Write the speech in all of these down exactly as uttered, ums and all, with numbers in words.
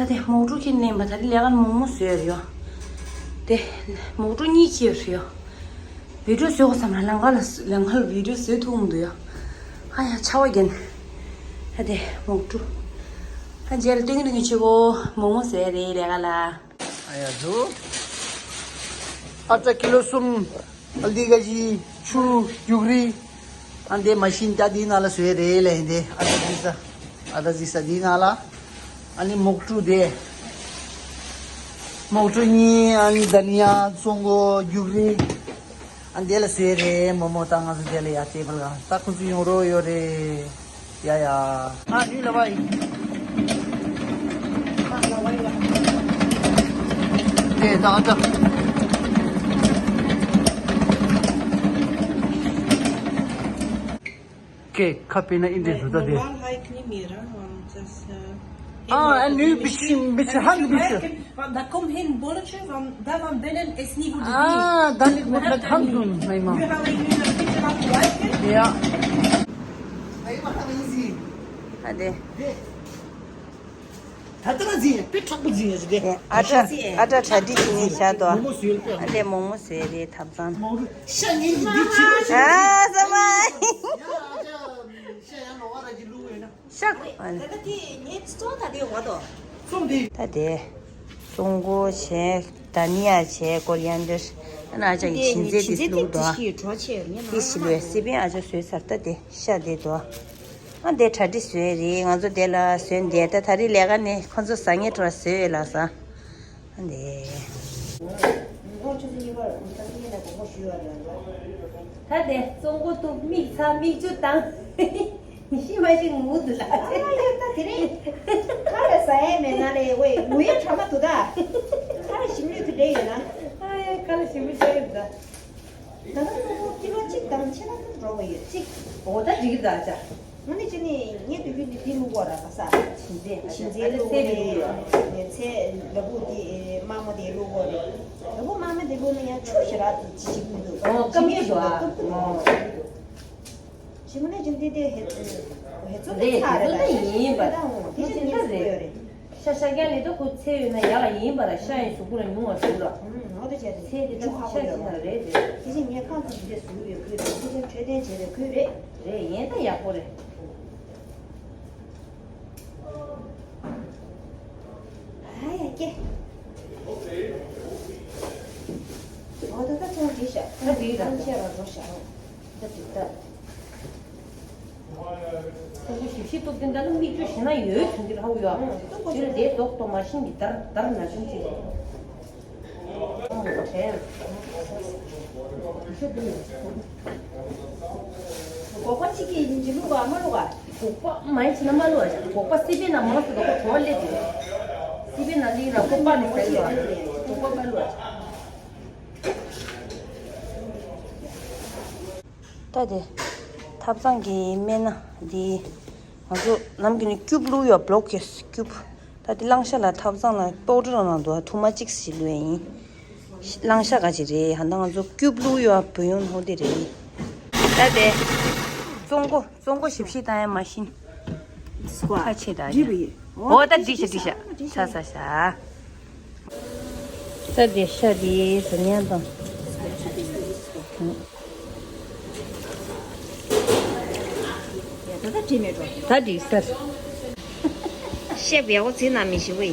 ད་དེ་མོག་ཊུ་ཁྱེར་ནས་མ་ད་ལི་ལས་ཀ་མོག་མོག་བཟོས་ཡོད་རེད་ཡོ། དེ་མོག་ཊུ་གཉིས་ཁྱེར་ཡོད་རེད་ཡོ། བི་ཌིའོ་བཟོས་གོ་བསམ་ན་ལམ་ཁ་ལ་ལམ་ཁ་ལ་བི་ཌིའོ་བཟོས་ཐུབ་མི་འདུག་ཡོ། ཨ་ཡ་ཆར་པ་བརྒྱབ་ནས། ད་དེ་མོག་ཊུ། ད་རྗེས་ལ་སྟོན་གྱི་སྟོན་གྱི་ཆེ་བོ་མོག་མོག་བཟོས་རེད་ལས་ཀ་ལ། ཨ་ཡ་ཟུ། ཨ་ཏྲ་ཀི་ལོ་གསུམ། ཨ་ལྡི་ག་ཞི་ཆུ་རྒྱུག་རི། ཨ་འདི་མ་ཤིན་ཏ་འདི་ནང་ལ་བཟོས་རེད་ལས་འདི་ཨ་ཏྲ་ཛི་ས། ཨ་ཏྲ་ཛི་ས་འདི་ནང་ལ། ཨ་ནི་མོག་ཊུ་དེ། མོག་ཊུ་གཉིས་ཨ་ནི་དྷ་ནི་ཡ་བཙོང་གོ་རྒྱུག་རི། ཨ་འདི་ལ་བཟོས་རེད་མོག་མོག་ད་ང་ཚོ་འདི་ལ་ཡ་ཏེ་བལ་གང་ད་ཁོ་ཚོ་ཡོང་རོགས་ཡོད་རེད། ཡ་ཡ། ཨ་ནི་ལ་བ་ཡི། དེ་ད་ཨ་ད། ཀེ་ཁ་པེ་ན་ཨིན་དྲེ་ཟུ་ད་དེ། Normal high knee mir, want das, äh, Ah, ein bisschen, bisschen, ein bisschen. Weil da kommt hin, Bolsche, von, da von denen ist nie gut. Ah, dann ist mit, mit Hand tun, mein Mann. Wir haben irgendwie eine Pizza auf Weichen. Ja. Hey, was haben Sie? Ade. ད་ལྟ་ན་འཛིན་ཡང་དཔེ་དྲག་པོ་འཛིན་ཡང་ཟེར་ཏེ། ཨ་ཏྲ་ཨ་ཏྲ་གྲ་སྒྲིག་བྱེད་ནས་བཞག་ཏོ། མོག་མོག་བཟོས་ལ་དཔེ། ཨ་ལས་མོག་མོག་བཟོས་རེད་ཐབ་ཚང་། མོག་མོག་ཤ་ཉེ་གི་འདི་ཕྱི་རོལ་ཤ། ཨ་ས་མ། ཡ་ཨ་ཅག་ཤ་ཡང་ལོ་བ་ར་གི་ལུག་ཡོད་ན། ཤ་ཨ་ད་ལྟ་དེ་ངས་བཙོང་ད་དེ་འོ་དོ། བཙོང་དེ། ད་དེ། བཙོང་གོ་བྱས་དྷ་ནི་ཡ་བྱས་ཀོ་རི་ཡན་ཌར། ཨ་ན་ཨ་ཅག་གི་བྱིན་རྫས་དེ་བླུགས་དོ། དེ་ཤི་ལུས་སི་པན་ཨ་ཅག་བཟོས་ཚར་ད་དེ་ཤ་དེ་དོ། ཨ་འདས་གྲ་སྒྲིག་བཟོས་རེད། ང་ཚོ་འདས་ལ་བཟོས་འདས་ད་ད་རེས་ལས་ཀ་ནས་ཁོ་ཚོ་ཟ་ངེས་འགྲོ་བཟོས་ཡོད་ལ་ཟ། ཨ་འདས། ད་དེ་བཙོང་གོ་ཐུབ་མིག་ཚ་མིག་ཆུ་བཏང་། ཤི་མ་ཤི་ངུ་འདུག་ལ། ཨ་ཡ་ད་དེ་རིང་ཁ་ལ་ཟ་ཡས་མེད་ན་ལས་ཝེ་ངུ་ཡས་ཁྲ་མ་འདུག་ད། ཁ་ལ་ཞིམ་ལུས་དུ་འདྲེ་ཡོད་ན། ཨ་ཡ་ཁ་ལ་ཞིམ་ལུས་འདྲེ་ཡོད་ད། ད་ལྟ་ཚོ་ཀི་ལོ་གཅིག་དང་ཕྱེད་ཀ་ཙམ་འགྲོ་བ་ཡོད་གཅིག་འོ་ད་འགྲིག་གི་འདུག་ཨ་ཅག་ང་ནི་ཅི་ནི་ངས་དུས་རྒྱུན་དེ་འདི་བླུག་གོ་ར་ད་ས། བྱིན་རྫས་བྱིན་རྫས་བླུག་གོ་རེད། ཚེ་ལ་བུ་དེ་དམར་མོ་དེ་བླུག་གོ་རེད། ལ་བུ་དམར་མོ་དེ་བླུག་ན་ཡང་ཆུ་ཞེ་དྲག་དེ་ཅི་ཞིག་མི་འདུག་ཨོ་སྐམ་ཡོད་འདུག་ཨ། ཀུབ་ཀུབ་འདུག་ཞིམ་ནས་ཅི་འདི་དེ་ཧེ་ཧེ་ཚོ་དེ་རེད་ཚ་རེད་ད་ད་ཡིན་པ་ད་འོང་དེ་ཅི་ནི་ཚ་ཡོད་རེད། ཤ་ཤ་རྒྱག་ལས་ད་ཁོ་ཚེ་ཡོད་ན་ཡག་ལ་ཡིན་པ་ར་ཤ་ཡི་གཟུགས་པོ་ལ་ཉུང་བ་འདུག་ར། ཨོ་དེ་བྱས་ཏེ་ཚེ་དེ་ད་ཤ་ཤི་ན་རེད་རེད། དེ་ཅི་ངས་ཁང་ཚན་དེ་བཟོ་གི་ཡོད་ཁུལ་རེད། དེ་ཅི་འཕྲོད་བསྟེན་བྱས་པའི་ཁུལ་རེད། རེད་ཡིན་ད་ཡག་པོ་རེད། ཨ་ཡ་ཀྱེ། འོ་ད་ད་ཚོང་འདི་ཤ་ད་འདི་རང་ཆེ་ར་རོ་ཤ་ད་འདི་ད། ཁོང་ཚོ་ཞིབ་ཞིབ་གཏུབ་དེ་འདྲ་ནི་མིག་ཆུ་ཞེ་ན་ཡོད་བྱུང་གི་ར་ཧུ་ཡོ། ཨ་ཏུ་ཁོ་ཆུ་ཆུ་དེ་རྡོག་རྡོག་མ་ཤིང་གི་དར་དར་ན་ཆུང་ཆེ། སྒོག་པ་གཅིག་གིས་ཡིན་གྱི་བླུག་ག་མ་བླུག་ག་སྒོག་པ་མ་ཡིན་ཕྱིན་ན་མ་བླུག་ག་སྒོག་པ་སི་པན་ན་མང་སུ་དག་པ་གྲོ་བ་སླེབས་ཀྱི། སི་པན་ན་ལི་ར་སྒོག་པ་ནི་ཟ་ཡོ། སྒོག་པ་མ་བླུག་ག་ད་དེ་ཐབ་ཚང་གི་སྨན་སྣ་འདི་ང་ཚོ་ནམ་རྒྱུན་ནས་སྐྱུབ་བླུགས་ཡོད་བློག་གི་སྐྱུབ། ད་དེ་གླང་ཤ་ལ་ཐབ་ཚང་ལ་པའོ་ཌར་ནང་དུ་ཐུར་མ་གཅིག་ཞིག་བླུགས་ཡིན། གླང་ཤ་ག་ཅིག་རེད་ཧ་ད་ང་ཚོ་སྐྱུབ་བླུགས་ཡོད་བུ་ཡོང་ཧོ་དེ་རེད། ད་དེ་བཙོང་གོ་བཙོང་གོ་ཞིབ་ཞིབ་བཏང་ཡ་མ་ཤིན། ཁ་ཆེ་ད་འོ་ད་འགྲིག་ཤ་འགྲིག་ཤ་ཚ་ཚ་ཤ། ད་དེ་ཤ་དེ་ཟ་ཉན་དང་། ད་ད་འགྲིག་མེད་འགྲོ། ད་འགྲིག་ཟེར། ཤེབ་ཡག་པོ་བྱེད་ན་མི་ཞིག་ཝེ།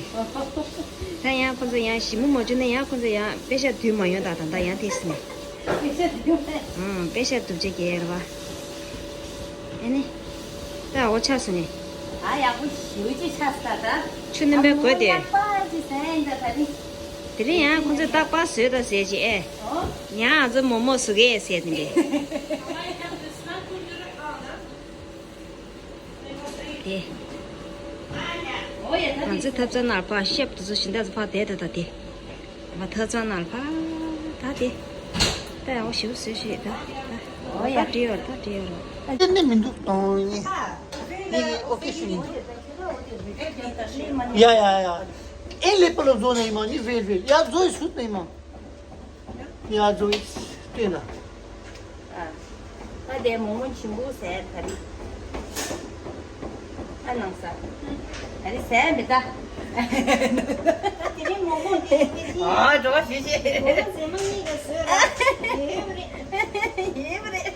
ད་ཡང་ཁོ་ཚོ་ཡང་ཞིམ་པོ་མ་བྱུང་ན་ཡང་ཁོ་ཚོ་ཡང་པེ་ཤ་དུས་མ་ཡོང་ད་ད་ད་ཡང་དེ་སི་ནས། པེ་ཤ་དུས་མ། ཨང་པེ་ཤ་དུབ་ཆ་རྒྱལ་ར་བ། ཨེ་ནི། ད་འོ་ཆགས་སོང་ནི། ཨ་ཡག་པོ་ཞེ་པོ་ཅིག་ཆགས་སོང་ད་ད། ཆུ་སྣོན་པ་དགོས་ཏེ། རྟག་པར་ཅིག་ཟ་ཡིན་ད་ད་ནི། དེ་རིང་ཡང་ཁོང་ཚོས་རྟག་པར་བཟོས་ད་ཟེར་ཅིག་ཨེ། ཨོ། ཡང་ང་ཚོ་མོག་མོག་བཟོ་གི་ཟེར་ནི་རེད། དེ། ང་ཚོ་ཐབ་ཚང་ནང་ཕར་ཤེབ་དེ་ཚོ་ཞིང་བདག་ཚོ་ཕར་བསྡད་ད་ད་དེ། ང་ཐབ་ཚང་ནང་ཕར་ད་དེ། ད་ཡག་པོ་ཞེ་པོ་བཟོས་ཤིག་ད་ད། ཨོ་ཡ། ད་བྲིས་ཡོད་ད་བྲིས་ཡོད་རོགས། ཨ་ནི་མི་འདུག་གཏོང་ཡིན། ཡིན་ཨོ་ཀེ་ཞུ་ཡིན། ཡ་ཡ་ཡ། ཨེ་ལེ་པ་ལོ་བཟོ་ནས་ཡིན་མ་ནི་ཝེལ་ཝེལ་ཡ་བཟོ་ཡི་སུ་ནས་ཡིན་མ། ཡ་བཟོ་ཡི་ལྟོས་ན། ཨ། ད་དེ་མོག་མོག་ཆེན་པོ་ཟེར་ད་རེད། ཨ་ནང་ས། ཨ་རི་ཟས་མི་ད། དེ་རིང་མོག་མོག་དེ་དེ་དེ། ཨ་འགྲོ་བ་ཞུ་ཞེས། མོག་མོག་ཟས་མ་གཉིས་ཀ་བཟོས་ར། ཡོད་རེད། ཡོད་རེད།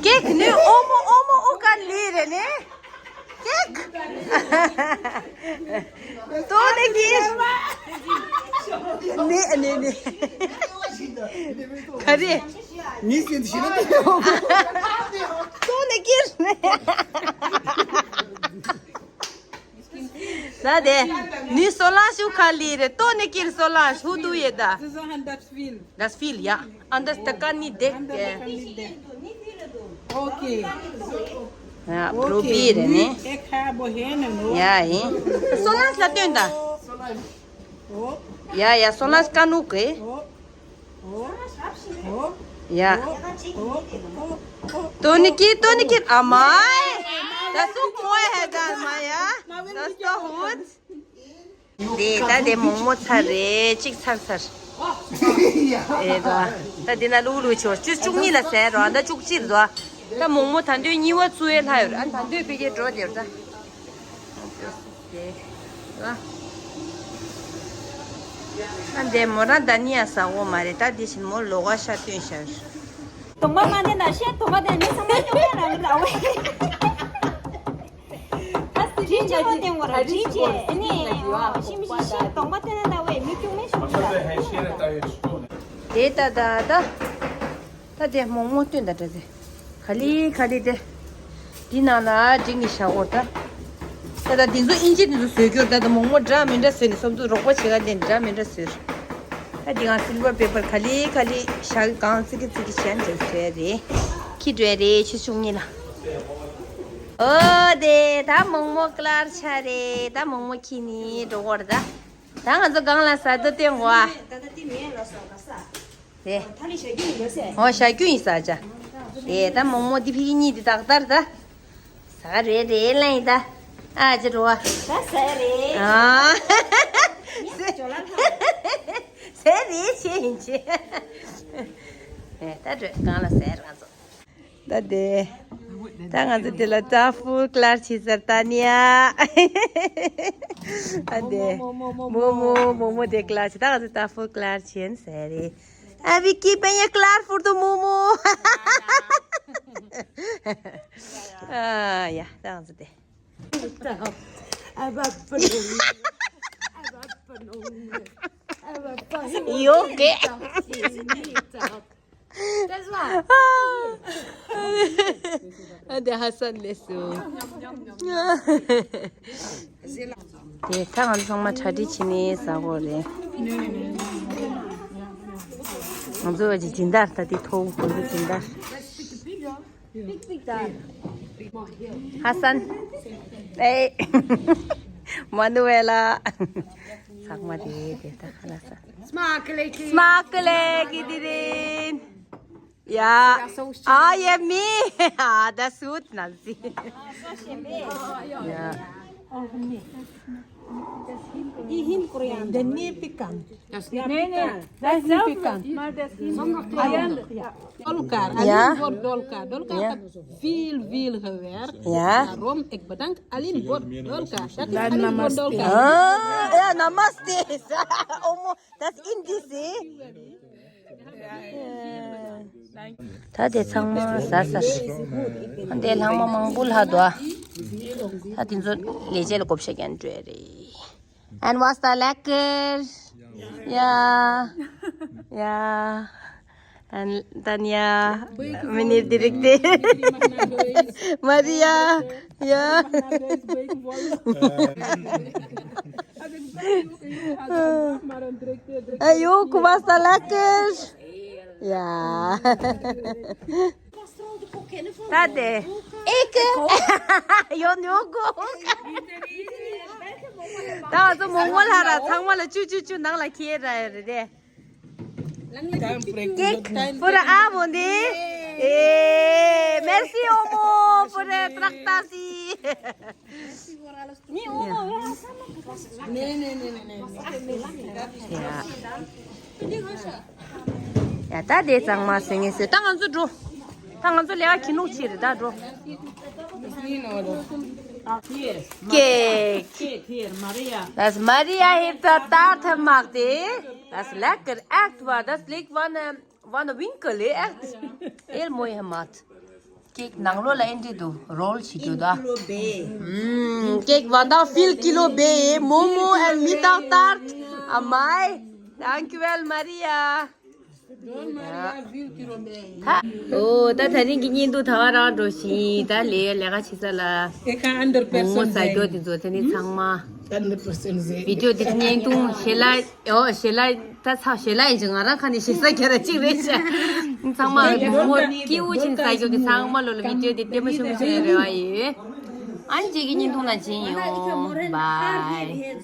ཀེག་ནི་ཨོ་མོ་ཨོ་མོ་ཨོ་ཀ་ལི་རེད་ནི། ཀེག་ཏོ་ནི་ཀིར། ནི་ནི་ནི། ག་རེ། ནི་སེམས་ཤེས་ན་ཏོ་ནི་ཀིར། ད་དེ་ནི་སོ་ལ་ཤུ་ཁ་ལི་རེད། ཏོ་ནི་ཀིར་སོ་ལ་ཤུ་དུ་ཡེ་ད། Das Spiel, ja. Anders, da kann nicht denken. Okay. Ja, probieren, ne? Ja, ja. Solange la tenda. Ja, ja, solange kann okay. Ja. Toniki, Toniki, amai. Das ist mooi, Herr Dalmaya. Das ist doch gut. དེ་ད་དེ་མོག་མོག་ཚར་རེད། གཅིག་ཚར་ཚར། ཨེ་ད། ད་དེ་ན་ལུག་ལུག་ཆོག་བཅུ་བཅུ་གཉིས་ལ་ཟས་རོ། ཨ་ད་བཅུ་གཅིག་རེད་དོ། ད་མོག་མོག་ད་འདོད་གཉིས་པ་བཙུགས་ཡས་ལྷག་ཡོད་རེད། ཨ་ད་འདོད་པའི་གེ་འགྲོ་དེ་རེད་ད། དེ། ཨ་འདི་མོ་རང་ད་ནི་ཡ་ཟ་འོ་མ་རེད། ད་དེ་བཞིན་མོ་ལོག་ག་ཤ་སྟོན་ཤར། དོང་པ་མ་འདི་ན་ཤེས། དོང་པ་དེ་ནི་ཚང་མ་ཉོ་མཁན་རང་རེད་ཨ་ཝེ། ཨ་སི་ཇི་ཇི་ལོ་ཏེང་བོ་ར་ཇི་ཇི་ཨ་ནི་ཤི་མི་ཤི་ཤི་དོང་པ་ཏེ་ན་ད་ཝེ་མི་ཀྱུ་མེ་ཤུ་ཤི་ར། དེ་ད་ད་ད་ད་དེ་མོག་མོག་སྟོན་ད་འདྲ་དེ་ག་ལི་ག་ལི་དེ་འདི་ནང་ལ་འགྲིག་ནི་ཤ་འོ་ད། ད་ད་འདི་ཚོ་ཨིན་ཇི་འདི་ཚོ་བཟོས་རྒྱུར་ད་ད་མོག་མོག་འདྲ་མི་འདྲ་བཟོས་ནི་སོམ་ཚུ་རོགས་པ་བྱེད་ག་ལེན་འདྲ་མི་འདྲ་བཟོས། ད་འདི་ང་སིལ་བར་པེ་པར་ག་ལི་ག་ལི་ཤ་གང་ཙི་གི་ཙི་གི་ཤན་འདྲ་བཟོས་རེད། ཁྱི་འདྲ་རེད་ཆུ་ཆུང་ཉི་ལ། ཨོ་དེ་ད་མོག་མོག་ཀླར་ཆ་རེད། ད་མོག་མོག་ཁྱི་ནི་འགྲོ་གོ་ར་ད། ད་ང་ཚོ་སྒང་ལ་ཟ་དུ་བསྟན་གོ་ཨ། ད་ད་དེ་མེད་ལ་ཟ་ག་ས། དེ། ད་ལི་ཞ་རྒྱུ་ཡིན་ལ་ཟེ། ཨོ་ཞ་རྒྱུ་ཡིན་ས་ཅ། དེ་ད་མོག་མོག་དེ་ཕི་གཉིས་དེ་ཏག་ཏར་ད། ཟ་རེད་རེད་ལ་ཡིན་ད། ཨ་ཅི་འགྲོ་ཨ། ད་ཟ་རེད། ཨ། ཉེ་ས་ཇོ་ལ་ལྷ། ཟ་རེད་ཆེ་ཡིན་ཆེ། ཨེ་ད་འགྲོ་སྒང་ལ་ཟ་རེད་ང་ཚོ། ད་དེ། ད་ང་ཚོ་དེ་ལ་ཙ་ཧྥུ་ཀླར་ཆི་ཟེར་ད་ནི་ཡ། ཨ་དེ། མོ་མོ་མོ་མོ་དེ་ཀླར་ཆི། ད་ང་ཚོ་ཙ་ཧྥུ་ཀླར་ཆི་ཡིན་ཟེར་རེད། ཨ་བི་ཀི་པེ་ཡ་ཀླར་ཧྥུར་དུ་མོ་མོ། ཨ་ཡ་ད་ང་ཚོ་དེ། You okay? ཨ་དེ་ཧ་སན་ལེ་སུ། དེ་ད་ང་ཚང་མ་གྲ་སྒྲིག་བྱེད་ནས་ཟ་གོ་རེད། ང་ཚོ་ཅི་སྦྱིན་བདག་ད་དེ་ཐོག་ང་ཚོ་སྦྱིན་བདག་ཧ་སན། ཨེ། མ་ནུ་ཝེ་ལ། ཚང་མ་དེ་དེ་ད་ཧ་ལ་ས། Smakelijk. Smakelijk, iedereen. Ja. Ah, ja, me. Ah, dat is goed, Nancy. Ja. Die hin Korean. De nie pikant. Nee, nee, dat is niet pikant. Maar dat is niet. Dolkar, Aline voor Dolkar. Dolkar heeft veel, veel gewerkt. Ja. Daarom, ik bedank Aline voor Dolkar. Dat is Aline voor Dolkar. Ah, ja, namaste. Omo, dat is Indisch, hè? ད་དེ་ཚང་མ་ཟ་ཟ། འདི་ལྷག་མ་མང་པོ་ལྷག་འདུག་ཨ། ད་དེ་ཚོ་ལས་བྱེད་ལ་བགོ་བཤའ་རྒྱག་འགྲོ་ཡ་རེད། En was dat lekker? Ja. Ja. En Tanja, meneer directeur. Maria. Ja. Ayo, was dat lekker? Ja. Tate. Ik. Yon yoko. ད་ང་ཚོ་མོག་མོག་ལྷག་ར་ཚང་མ་ལ་ཅུ་ཅུ་ཅུ་ནང་ལ་ཁྱེར་ར་རེད་དེ། Kijk, voor de avond, hè. Eh, merci, Omo, voor de tractatie. Nee, Omo, we gaan samen. Nee, nee, nee, nee, nee. Ja. ཡ་ད་དེ་གཙང་མ་སེང་ངེ་སེ་ད་ང་ཚོ་འགྲོ། ད་ང་ཚོ་ལས་ཀ་གི་ནུག་ཕྱིར་ད་འགྲོ། Misschien wel. Ach, hier. Kijk. Kijk hier, Maria. Dat is Maria heeft dat taart gemaakt, hè? Dat is lekker, echt waar. Dat lijkt van een, van een winkel, hè? Echt. Heel mooi gemaakt. Kijk, nang lo la endi tu roll si tu da. Kilo be. Hmm, kijk, want daar veel kilo bij, hè? Momo en middag taart. Amai. Dankjewel, Maria. ཧ། ཨོ། ད་ད་རིང་གི་བརྙན་ཐུང་ད་ག་རང་འགྲོ་ཞིག་ད་ལས་ལས་ཀ་བྱེད་ས་ལ། ཨེ་ཁ་ཨན་དར་པེར་སོན་མོ་ཟ་རྒྱུ་དེ་ཚོ་ད་ནི་ཚང་མ། ཨན་དར་པེར་སོན་ཟེར། བི་ཌི་ཡོ་དེ་བརྙན་ཐུང་ཞེ་ལ། ཨོ་ཞེ་ལ་ད་ཚ་ཞེ་ལ་ཡིན་ཅིག་ང་རང་ཁ་ནས་ཞེ་ས་རྒྱ་ར་གཅིག་རེད་ཤག་ཚང་མ་མོ་སྐྱིད་པོ་ཕྱིན་ཟ་རྒྱུ་དེ་ཚང་མ་ལོ་ལ་བི་ཌི་ཡོ་དེ་ལྟད་མོ་ཆེན་པོ་ཆེ་རེ་བ་ཡོད། ཨན་ཅིག་གི་བརྙན་ཐུང་ན་ཆེན་ཡོང་། བའི།